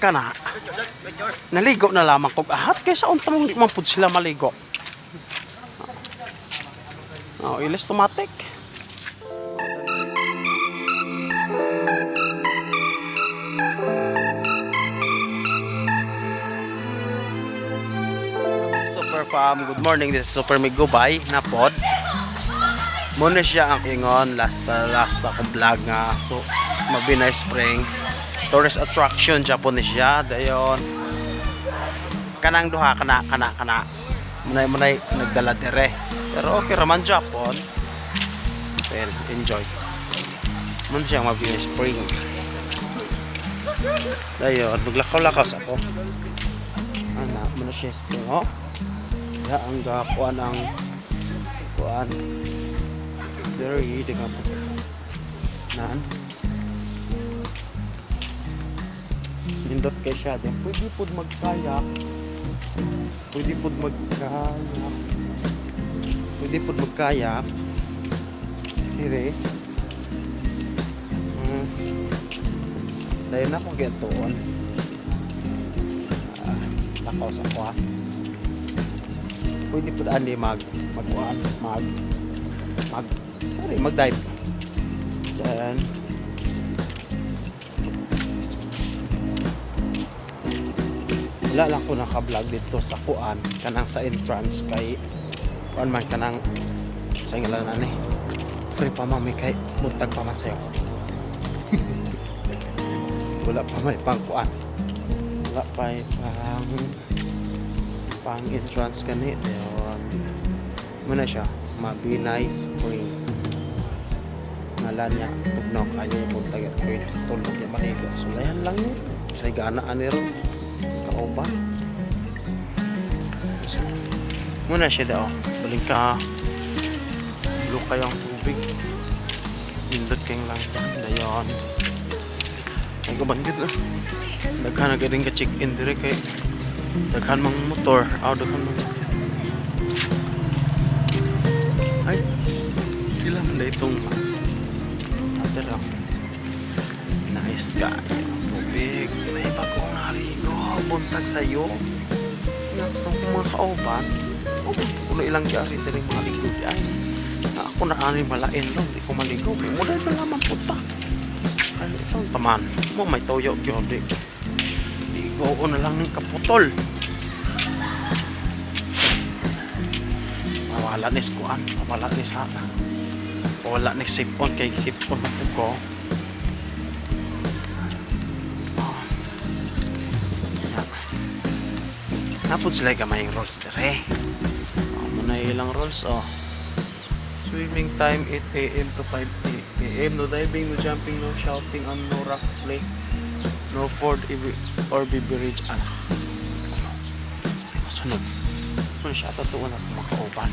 Kana. Naligo na lamang kog ahat kaysa unta mong di man pud sila maligo. Oh, ilis tumatik. Super fam, good morning. This is Super Migubay na pod. Muna siya ang ingon last last akong vlog nga so Mabinay Spring tourist attraction Japanese siya dayon kanang duha kana kana kana munay munay nagdala dire pero okay raman Japon. Well, enjoy muna siya ang Mabinay Spring. Dayon maglakaw-lakas ako ana muna siya spring, oh ya, ang gakuan ang kuan diri di ka nan nindot kay siya din. Pwede pud magkayak, pwede pud magkayak, pwede pud magkayak dire. Dahil na akong gituon, ah, lakaw sa kuha. Pwede pud ani mag magkuan mag mag sorry, mag dive. Then wala lang ko naka-vlog dito sa kuan kanang sa entrance kay kuan man kanang sa ngalan ani free pa mami kay buntag pa man sayo. Wala pa may pang kuan, wala pa may pang pang entrance kani. Dayon muna siya Mabinay Spring. Ngalan niya tugnaw kayo buntag at koy tulog ya maligo. Sulayan lang yun sa gana ani ron sa kauban. Muna siya daw baling ka blue kayo ang tubig, nindot kayong lang. Dayon ay kaban gid, ah. Daghan na gid ka check in dire kay daghan mang motor aw daghan mang ay sila man na itong ate lang. Nice ka tubig. May bagong narigo buntag sa'yo nga itong mga kauban. Oh, kuno ilang gyari diri mga ligo di ay. Na ako na ani malain lang di ko maligo kay mo dahil na lamang punta. Ano itong taman mo may toyo gyud di. Ligo ko na lang ng kaputol. Mawala ni kuan, mawala ni sa wala ni sipon kay sipon na po ko. Oh. Ya. Napod sila gamay rolls dire. Oh, muna ilang rolls, oh. Swimming time 8 a.m. to 5 a.m. No diving, no jumping, no shouting, and no rock play. No food or beverage. Ano? Ay, masunod. Masunod siya. Totoo na itong mga kauban.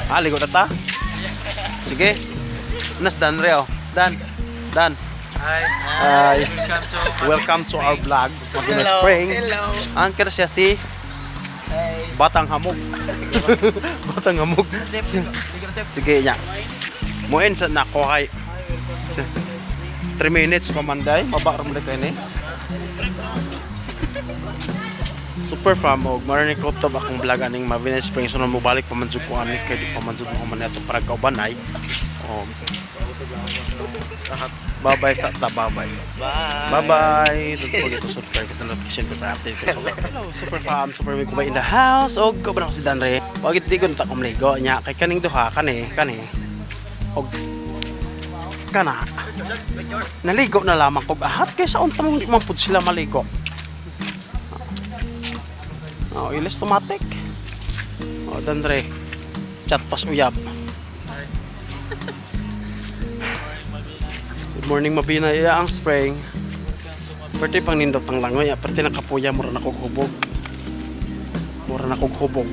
Ah, ligo na ta? Sige. Nas Dan Reo. Dan. Dan. Hi. Hi. Welcome to Welcome to our vlog. Mabinay Hello. Spring. Hello. Ang kira siya si Hey. Batang Hamog. Batang Hamog. Sige nya. Muin sa nako kay 3 minutes pa man day, maba ra man day ni. Super fam og marinig ko to akong vlog aning Mabinay Springs. So mobalik pa man jud ko ani kay di pa man jud mo man ato para kaubanay. Og bye-bye sa ta, bye-bye. Bye. Bye-bye. Don't forget to subscribe, hit the notification bell para update kayo. Hello, super fam, super may kubay in the house. Og ko ba si Danre? Wagit di ko na ta kumligo nya kay kaning duha kani kani. Og kana. Naligo na lamang kog ahat kaysa unta mong di man pud sila maligo. Oh, ilis tumatik. Oh, Dandre. Chat pas uyab. Good morning, Mabinay. Iya ang spring. Pwede pang nindot ang langoy. Pwede nang kapuya. Mura na kog hubog. Mura na kog hubog.